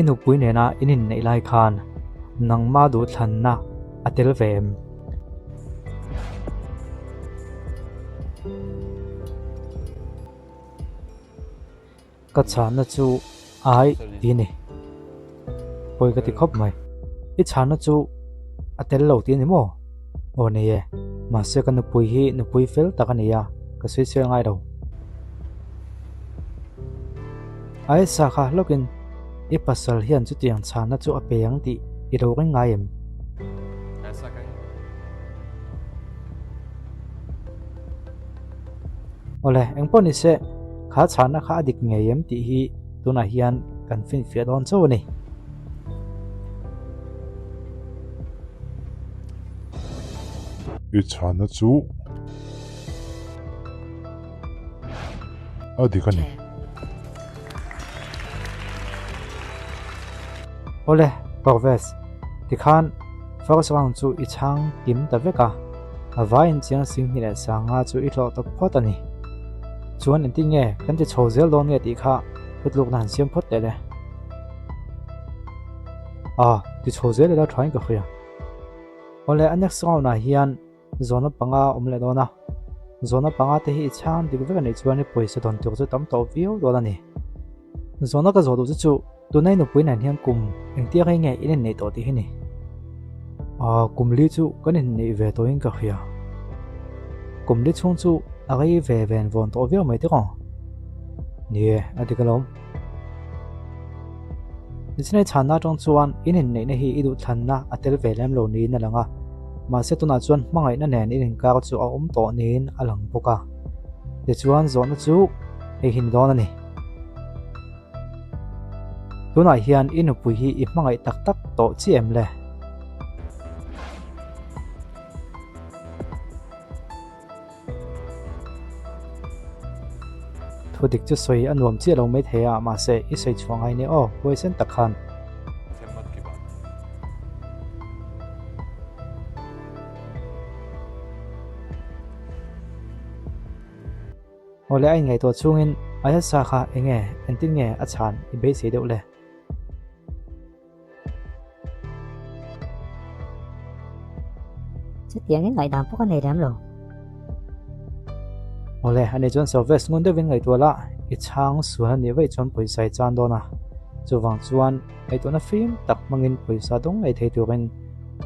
I nupui nena in inneih lai khan nangma duhthlanna a tel ve em? Ka chhanna chu ai ti a ni. Pawi ka ti khawp mai. I chhanna chu a tel lo ti a ni maw? Aw nei e. Mahse ka nupui hi nupui fel tak a ni a, ka sawisel ngai lo. Aisa kha hlawkin i pasal hian chutiang chhanna chu a pe ang tih i lo ring ngai em? Awle, engpawh ni se, kha chhanna kha a dik ngei em tih hi tunah hian kan finfiah dawn chauh a ni. I chhanna chu a dik a ni. Awle, Parvez, tikhan first round chu i chhang kim ta vek a. A vaiin chiang Singhni leh Sanga chu i hlawh tawp phawt a ni. Chuan engtin nge kan ti chho zel dawn nge tih kha thutlukna han siam phawt teh le. A, ti chho zel ila thain ka hria. Awle, a next round ah hian zawhna panga a awm leh dawn a. Zawhna panga te hi i chhang dik vek a nih chuan i pawisa dawn tur chu tam tawh viau dawn a ni. Zawhna ka zawh duh chu chu Tunai nupui nen hian kum engtia rei nge in inneih tawh tih hi ni. Aaa kum li chu kan inneih ve tawhin ka hria. Kum li chhung chu a rei ve ven vawn tawh viau mai tiraw? Ni e, a dik alawm. Nichinai chhanna atang chuan in inneihna hi i duhthlanna a tel ve lem lo niin a lang a, mahse tunah chuan hmangaihna nen in inkar chu a awm tawh niin a lang bawk a. Tichuan zawhna chu hei hi ni dawn a ni. Tunah hian i nupui hi i hmangaih tak tak tawh chi em le? Thu dik chu sawi a nuam chiah lo mai thei a, mahse i sawi chhuah ngai nia aw, huaisen tak khan. Awle a inngaihtuah chungin Ayasa kha enge entin nge a chhan i beisei deuh le? Chutiangin ngaihdan pawh ka nei lem lo. Awle ani chuan Service ngun deuhin ngaihtuah la, i chhang sual a nih vaih chuan pawisa i chan dawn a. Chuvang chuan ngaihtuahna fim tak hmangin pawisa dawng ngei thei turin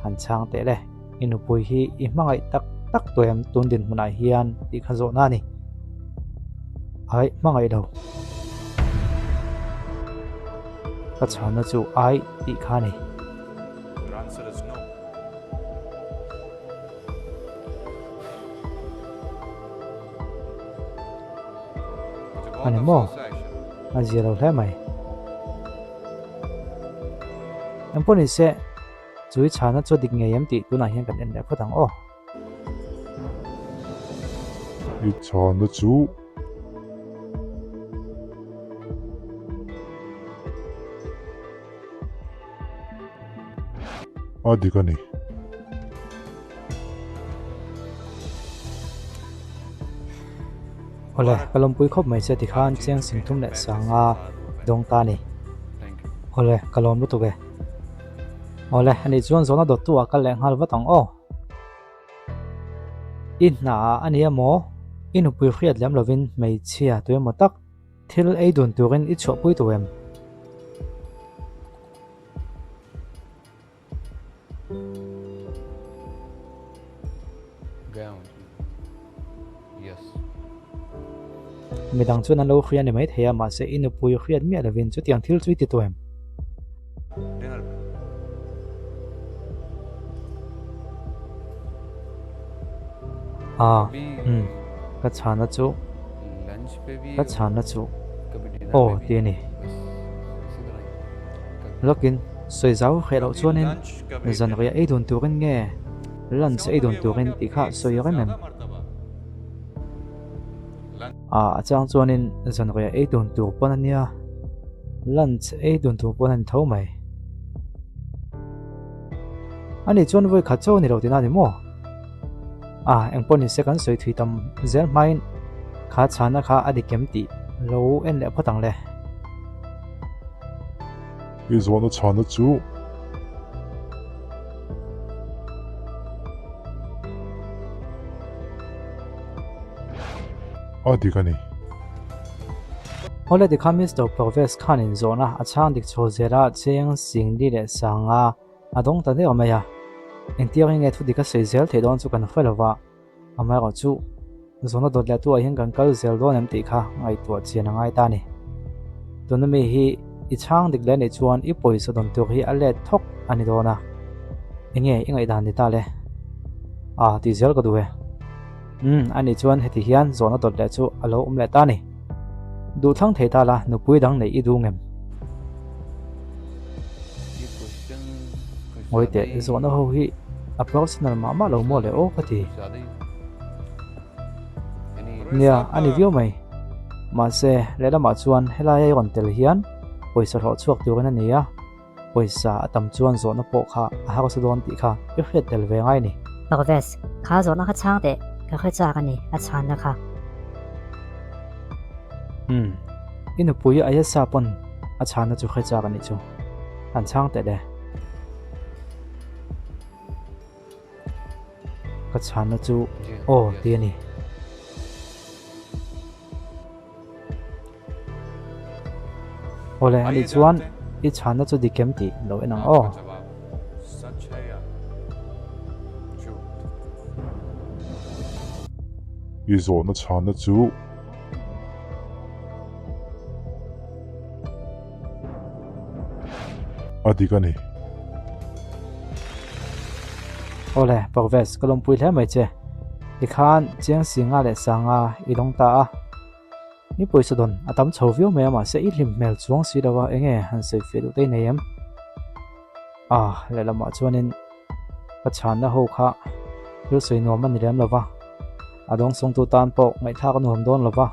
han chhang teh le. I nupui hi i hmangaih tak tak tawh em tun dinhmunah hian tih kha zawhna a ni. Ai, hmangaih lo. Ka chhanna chu ai tih kha a ni. A ni maw? A zia lo hle mai. Engpawh ni se. Chui chhana chu a dik ngei em tih tunah hian kan en leh phawt ang aw. I chhana chu a dik a ni. Awle, ka lawmpui khawp mai che tikhan chiang singthum leh sanga dawng ta a ni. Awle, ka lawm lutuk e. Awle, ani chuan zawhna dawttu ah kal leh nghal vat ang aw. I hna ah a ni emaw, i nupui hriat lem lovin hmeichhia tu emaw tak thil ei dun turin i chhuahpui tu em? Midang chuan an lo hria ni maithei a, mahse i nupui hriat miah lovin chutiang thil chu i ti tawh em? A, umm, ka chhana chu, ka chhana chu, aw ti a ni. Lawkin sawi zau hreh loh chuanin zanriah ei dun turin nge lunch ei dun turin tih kha sawi reng em? A, a chang chuanin zanriah ei dun tur pawn a nia, lunch ei dun tur pawn a ni tho mai. Ani chuan vawi khat chauh a ni lo tihna a ni maw? A, engpawh ni se kan sawi thui tam zel hmain kha chhana kha a dik em tih lo en leh phawt ang le. I zawhna chhana chu. A dik a ni. Awle tikha Mister Parvez khanin zawhna a chhang dik chho zel a, cheng Singli leh Sanga a dawng ta deuh mai a. Engtiang hi nge thu dik a sawi zel theih dawn chu kan hre lo va, amaherawh chu zawhna dawt leh tuah hian kan kal zel dawn em tih kha ngaihtuah chian a ngai ta a ni. Tuna mi hi i chhang dik leh anih chuan i pawisa dawn tur hi a let thawk a ni dawn a, enge i ngaihdan ni ta le? A tih zel ka duh e. Umm, anih chuan heti hian zawhna dawt leh chu a lo awm leh ta a ni. Duhthlang thei ta la, nupui dang neih i duh ngem? Ngawi teh, zawhna ho hi a personal mah mah lo maw le aw ka ti. Nia, a ni viau mai. Mahse, lehlamah chuan helai a i rawn tel hian pawisa hlawh chhuak turin a ni a. Pawisa a tam chuan zawhna pawh kha a harsa dawn tih kha i hriat tel ve ngai ni. Parvez, kha zawhna kha chhang teh, ka hre chak a ni, a chhanna kha. Umm, i nupui Ayesha pawn a chhanna chu hre chak a nih chu. Han chhang teh le. Ka chhanna chu aw ti a ni. Awle a nih chuan i chhanna chu dik em tih lo en ang aw. I zawhna chhanna chu. A dik a ni. Awle, Parvez, ka lawmpui hle mai che. Tikhan Chiang Singa leh Sanga i dawng ta a. Ni pawisa dawn a tam chho viau mai a mahse i hlim hmel chuang si lo a, enge han sawi feh duh te i nei em? Ah, lehlamah chuanin ka chhanna ho kha thil sawi nuam a ni lem lo va, a dawngsawngtu tan pawh ngaihthlak a nuam dawn lo va,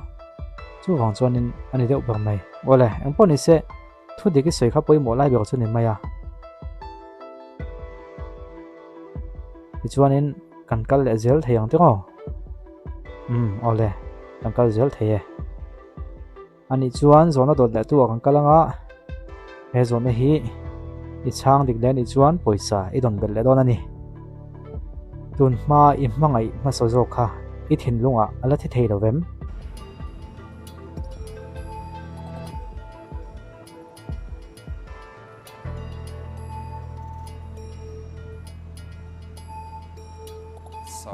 chuvang chuanin a ni deuh ber mai. Awle, engpawh ni se, thu dik i sawi kha pawimawh lai ber chu ni mai a. Tichuanin kan kal leh zel thei ang tiraw? Umm, awle, kan kal zel thei e. Anih chuan zawhna dawt leh tu ah kan kal anga he zawhna hi i chhang dik leh anih chuan pawisa i dawn belh leh dawn a ni. Tun hma i hmangaih hmasa zawk kha i thinlungah a la thi thei lo vem?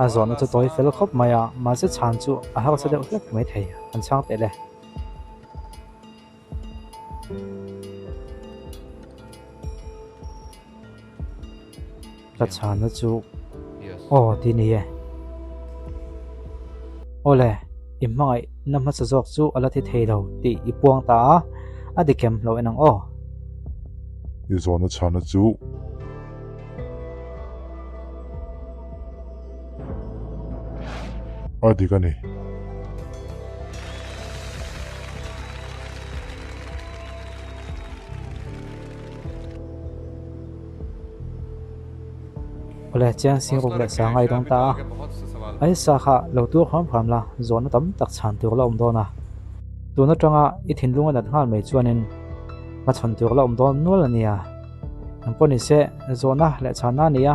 A zawhna chu tawi fel khawp mai a, mahse chhan chu a harsa deuh hlek mai thei an chhang teh le. Ka chhana chu aw ti ni e. Awle, i hmangaih na hmasa zawk chu a la thi thei lo tih i puang ta a, a dik em lo en ang aw. I zawhna chhana chu. A dik a ni. Awle, Chiang Sing ruk leh Sanga i dawng ta a. Aisa kha lo tur hram hram la, zawhna tam tak chhan tur la awm dawn a. Tun atanga i thinlung a nat nghal mai chuanin hmachhawn tur la awm dawn nual a nia. Nang pawh ni se, zawhna leh chhanna a ni a,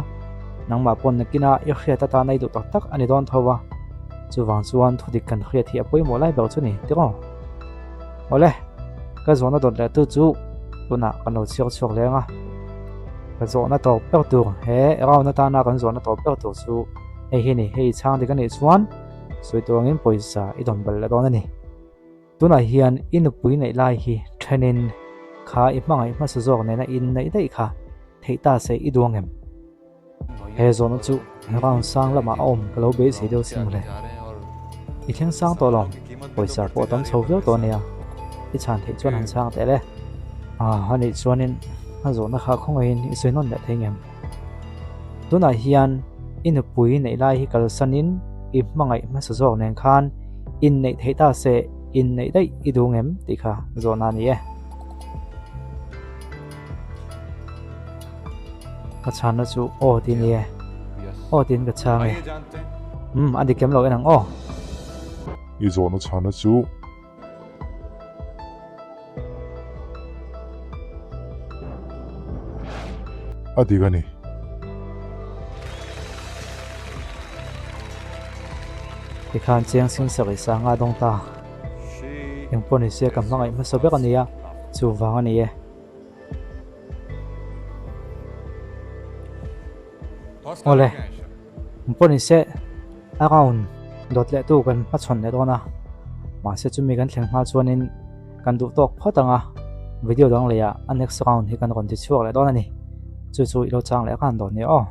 nangmah pawn nakina i hriat atana i duh tak tak a ni dawn tho a, chuvang chuan thudik kan hriat hi a pawimawh lai ber chu ni tiraw? Awle, ka zawhna dawt leh tu chu tunah kan lo chhiar chhuak leng a, ka zawhna tawp ber tur he round atana kan zawhna tawp ber tur chu hei hi a ni, hei i chhang dik a nih chuan sawi tur angin pawisa i dawn belh leh dawn a ni. Tunah hian i nupui neih lai hi thenin kha i hmangaih hmasa zawk nena in neih daih kha theih ta se i duang em? He zawhna chu round sang lamah a awm ka lo beisei deuh sin mawle. I thleng sang tawh lo, pawisa pawh tam chho viau tawh ania, i chhan theih chuan han chhang teh le. Ah, anih chuanin a zawhna kha khawngaihin i sawi nawn leh thei ngem? Tunah hian i nupui neih lai hi kalsanin i hmangaih hmasa zawk nen khan inneih theih ta se inneih daih i duh ngem tih kha zawhna a ni e. Ka chhanna chu aw tih a ni e. Aw tiin ka chhang e. Umm a dik lem lo en ang aw. I zawhna chhanna chu. A dik a ni. Tikhan chiang sing sarih sanga dawng ta. Engpawh ni se ka hmangaih hmasa ber a nia, chuvang a ni e. Awle, engpawh ni se a round dawt leh tu kan hmachhawn leh dawn a, mahse chumi kan thleng hma chuanin kan duh tawk phawt ang a, video dang leh ah a next round hi kan rawn ti chhuak leh dawn a ni. Chu chu i lo chang leh a kan dawn nia aw.